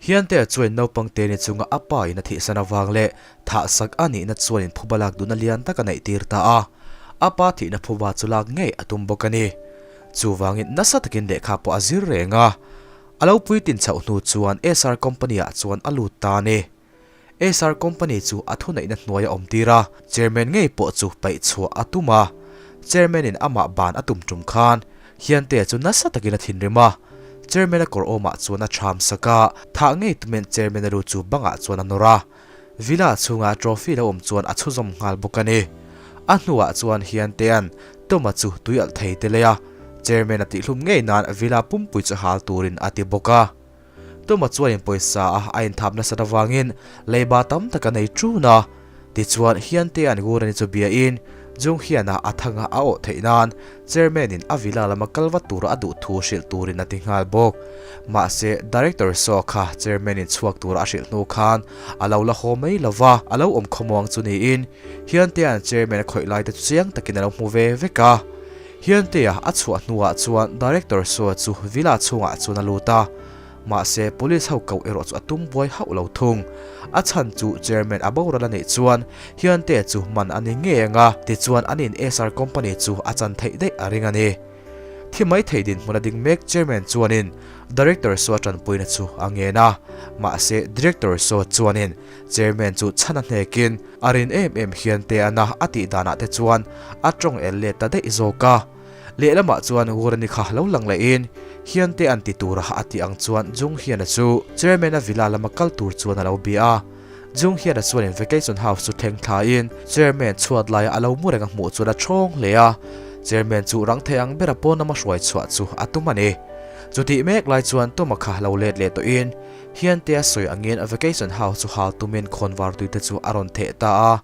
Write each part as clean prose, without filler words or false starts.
Hiante chuan naupang te ni chunga a pa in a thihsan avang leh thah sak a nihna chuan in phuba lak duhna lian tak a neih tir ta a, a pa thihna phuba chu lak ngei a tum bawk a ni. Chuvangin nasa takin lehkha pawh a zir reng a, a lo puitlin chhoh hnu chuan SR Company ah chuan a lut ta a ni. SR Company chu a thuneihna hnuai a awm tir a, Chairman ngei pawh chu paih chhuah a tum a. Chairman in amah ban a tum tum khan Hiante chu nasa takin a thinrim a, Chairman a kawr awmah chuan a ṭham sak a, thah ngei tumin Chairman a lu chu bangah chuan a nawr a. Villa chhunga trophy lo awm chuan a chhuzawm nghal bawk a ni. A hnuah chuan Hiantea'n Toma chu tui alh thei te lei a, Chairman a tihhlum ngei nan Villa pumpui chu hal turin a ti bawk a. Tuma chuanin pawisa a a inthap nasat avangin leiba tam tak a nei ṭun a. Tichuan, Hiantea'n Gurani chu biain, Jung hiana a thanga a awh theih nan Chairman-in a villa lama kal vat tura a duh thu hrilh turin a ti nghal bawk. Mahse, Director Saw kha Chairman-in chhuak tura a hrilh hnu khan a lo la haw mai lo va, a lo awm khawmuang chu niin Hiantea'n Chairman a khawih laite chu chiang takin a lo hmu ve vek a. Hiantea a chhuah hnuah chuan Director Saw chu villa chhungah chuan a lut a, mahse police ho koh erawh chu a tum buai hauh lo thung. A chhan chu Chairman a boral a nih chuan Hiantea chu man a ni ngei ang a, tichuan an in SR Company chu a chan theih daih a ring a ni. Thi mai thei dinhmun a ding mek Chairman chuanin Director Saw tanpuina chu a ngen a, mahse Director Saw chuanin Chairman chu chhan a hnekin a rin em em hian te ana a tih danah te chuan a tawng el let ta daih zawk a. Lehlamah chuan Wurani kha lo lang lehin hian te an ti tura a tih ang chuan Jung Hiana chu Chairman-a villa lama kal tur chuan a lo bia a. Jung Hiana chuanin vacation house chu thleng thlain Chairman chhuat laia a lo mu reng a hmuh chuan a thawng hle a. Chairman chu rang thei ang bera pawn lama hruai chhuah chu a tum a ni. Chutih mek lai chuan Toma kha lo let leh tawhin Hiante a sawi angin a vacation house chu hal tumin khawnvar tuite chu a rawn theh ta a,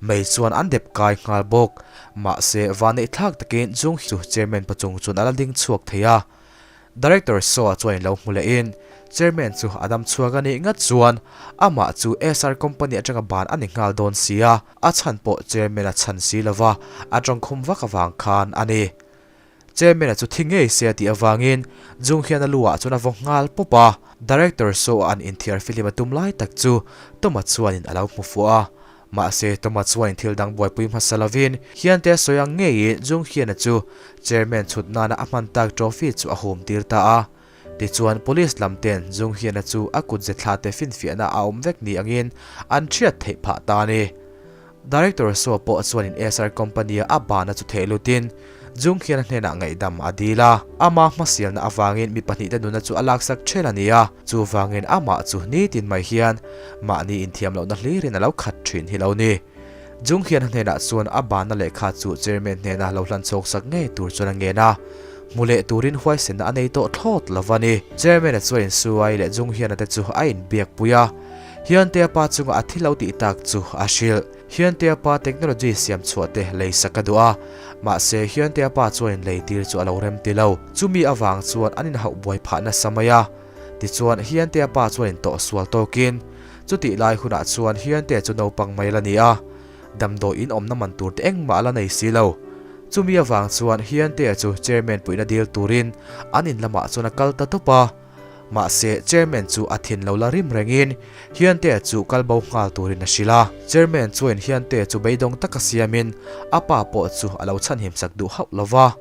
mei chuan an dep kai nghal bawk. Mahse, vanneih thlak takin Jung chu chairman pachung chuan a la ding chhuak thei a. Director Saw chuan in lo hmu lehin chairman chu a dam chhuak a nih ngat chuan amah chu SR company atanga ban a ni nghal dawn si a, a chhan pawh chairman a chhan si lova a tawngkhum vak avang khan a ni. Chairman-a chu thi ngei se a tih avangin Jung hian a lu ah chuan a vaw nghal pawp a, Director Saw an inthiar fihlim a tum lai tak chu Toma chuanin a lo hmu fuh a. Mahse, Toma chuanin thil dang buaipui hmasa lovin Hiante a sawi ang ngeiin Jung hian-a chu Chairman chhut nana a hman tak trophy chu a hum tir ta a. Tichuan, Police lam ten Jung hian-a chu a kut ze thla te finfiahna a awm vek ni angin an hriat theih phah ta a ni. Director Saw pawh chuanin SR Company-a a bana chu theh lutin Jung hian a hnenah ngaihdam a dil a. Ama hmasialna avangin mi pahnihte nuna chu a laksak ṭhel a ni a, chuvangin amah chu nitin mai hian mahni inthiam lohna hlirin a lo khat ṭhin hi lo ni. Jung hian a hnenah chuan a bana lehkha chu Chairman hnena lo hlan chhawksak ngei tur chuan a ngen a, hmu leh turin huaisenna a nei tawh thlawt lo a ni. Chairman-a chuan Suai leh Jung hian-a te chu a inbiakpui a. Hyuntea pa chunga a thil lo tih tak chu a hrilh. Hyuntea pa technology siam chhuah te lei sak a duh a, mahse Hyuntea pa chuan lei tir chu a lo rem ti lo. Chumi avang chuan an inhauh buai phah nasa mai a. Tichuan Hyuntea pa chuan intawh sual tawkin chutih lai hunah chuan Hyuntea chu naupang mai la ni a, damdawi in awmna man tur te engmah a la nei si lo. Chumi avang chuan Hyuntea chu chairman puihna dil turin an in lamah chuan a kal ta tawp a. Mahse, Chairman chu a thin lo la rim rengin Hyuntae chu kal bo nghal turin a hrilh a. Chairman chuan Hyuntae chu beidawng taka siamin a pa pawh chu a lo chhanhim sak duh hauh lo va.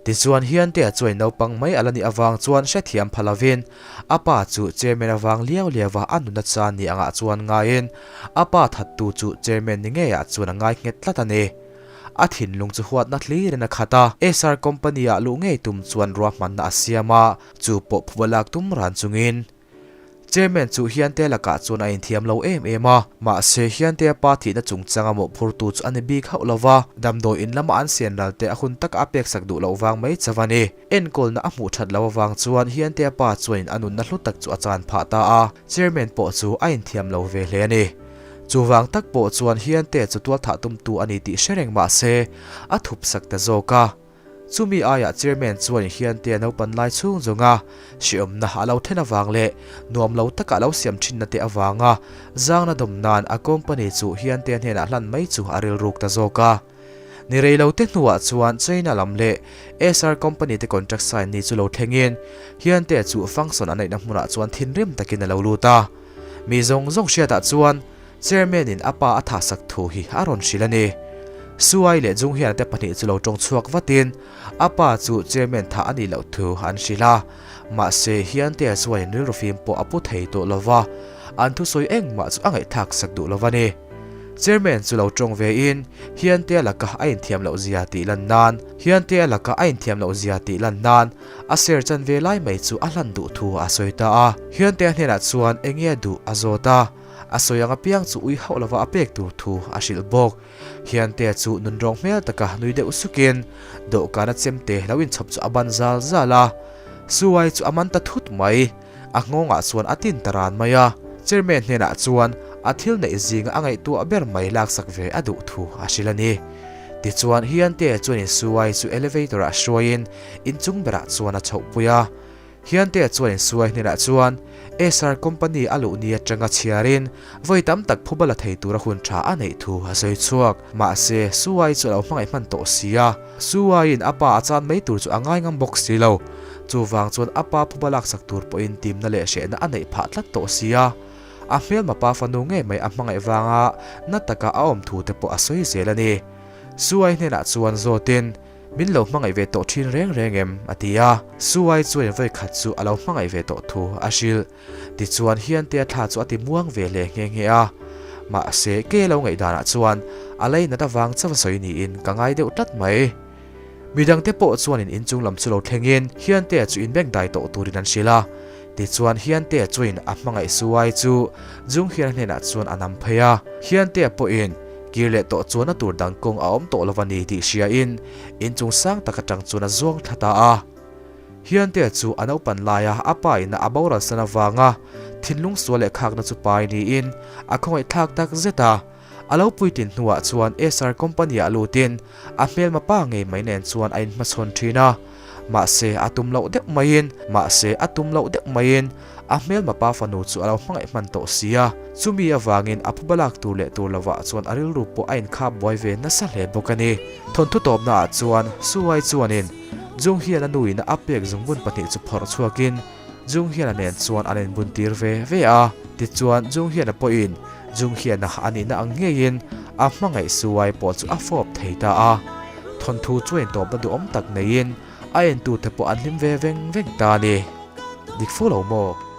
Tichuan Hyuntae chuan naupang mai a la nih avang chuan hrethiam pha lovin a pa chu Chairman avang liau liau a a nuna chan ni angah chuan ngaiin a pa thattu chu Chairman ni ngeiah chuan a ngai nghet tlat a ni. A thinlung chu huatna hlirin a khat a, SR Company-ah luh ngei tum chuan ruahmanna a siam a, chu pawh phuba lak tum ran chungin. Chairman chu Hiante lakah chuan a inthiam lo em em a, mahse Hiantea pa thihna chungchanga mawhphurtu chu a ni bik hauh lo va, damdawi in lama an sian ral te a hun taka a peksak duh loh vang mai chauh a ni. Enkawlna a hmuh that loh avang chuan Hiantea pa chuanin a nunna hlu tak chu a chan phah ta a, Chairman pawh chu a inthiam lo ve hle a ni. Chuvang tak pawh chuan Hiante chu tualthah tumtu a ni tih hre reng mah se, a thup sak ta zawk a. Chumi aiah Chairman chuan Hiante a naupan lai chhung zawnga hriawmna a lo then avang leh nuam lo taka a lo siam thinna te avanga zangna dawm nan a company chu Hiante hnenah hlan mai chu a rilruk ta zawk a. Ni rei lo te hnuah chuan China lam leh Essar company te contract sign ni chu lo thlengin Hyunte chu function a neihna hmunah chuan thinrim takin a lo lut a. Mi zawng zawng hriatah chuan Chairman in a pa a thahsak thu hi a rawn hrilh a ni. Suai leh Junghyana te pahnih chu lo tawng chhuak vatin a pa chu Chairman thah a nih loh thu an hrilh a. Mahse Hyunte chuan rilru fim pawh a pu thei tawh lova, an thusawi engmah chu a ngaihthlak sak duh lova ni. Chairman chu lo tawng ve in Hyunte laka a inthiam loh zia tih lan nan Hyunte laka a inthiam loh zia tih lan nan a share chan ve lai mai chu a hlan duh thu a sawi ta a. Hyunte hnenah chuan enge a duh a zawt a, a sawi ang apiang chu ui hauh lova a pek tur thu a hrilh bawk. Hyunte chu nunrawng hmel taka nui deuh sukin dawhkana chemte lo inchhawp chu a ban zal zal a, Suai chu a man ta thut mai. A nghawngah chuan a tin ta ran mai a, Chairman hnenah chuan a thil neih zinga a ngaihtuah ber mai laksak ve a duh thu a hrilh a ni. Tichuan, Hyunte chuan insuai chu elevator ah hruaiin inchung berah chuan a chhohpui a. Hyunte chuan insuai hnenah chuan SR company a luh ni atanga chhiarin vawi tam tak phuba la thei tura hun tha a neih thu a sawi chhuak. Mahse, Suai chu a lo hmangaih hman tawh si a. Suaiin a pa a chan mai tur chu a ngai ngam bawk si lo. Chuvang chuan a pa phuba laksak tur pawhin timna leh hrehna a neih phah tlat tawh si a. A hmelma pa fanu ngei mai a hmangaih vanga na taka a awm thu te pawh a sawi zel a ni. Suai hnenah chuan zawtin, Min lo hmangaih ve tawh thin reng reng em? a ti a. Suai chuan vawi khat chu a lo hmangaih ve tawh thu a hrilh. Tichuan Hiantea thla chu a ti muang ve hle nghe nghe a. Mahse kei a lo ngaihdanah chuan a leinat avang chauh a sawi niin ka ngai deuh tlat mai. Midangte pawh chuanin inchung lam chu lo thlengin Hiantea chu inbengdai tawh turin an hrilh a. Tichuan Hiantea chuin a hmangaih Suai chu Junghyun hnenah chuan a nam phei a. Hiantea pawhin kir leh tawh chuan a tur dang kawng a awm tawh lo a ni tih hriain inchung sang tak atang chuan a zuang thla ta a. Hiantea chu a naupan laia a pa ina a boral san avanga thinlung sual leh khakna chu pai niin a khawngaihthlak tak zet a. A lo puitlin hnuah chuan SR company-ah lutin a hmelma pa ngei mai nen chuan a inhmachhawn thin a. Mahse, a tum loh deuh maiin, mahse, a tum loh deuh maiin a hmelma pa fanu chu a lo hmangaih hman tawh si a. Chumi avangin a phuba lak tur leh tur lovah chuan a rilru pawh a inkhap buai ve nasa hle bawk a ni. Thawnthu tawpnaah chuan Suai chuanin Jung hian a nuin a pek zungbun pahnih chu phawrh chhuakin Jung hian a nen chuan an inbun tir ve ve a. Tichuan Jung hian a pawhin Jung hian a a nihna ang ngeiin a hmangaih Suai pawh chu a fawp thei ta a. Thawnthu chu intawpna duhawm tak neiin a entute pawh an hlim ve veng veng ta a ni. Dik fu lo maw?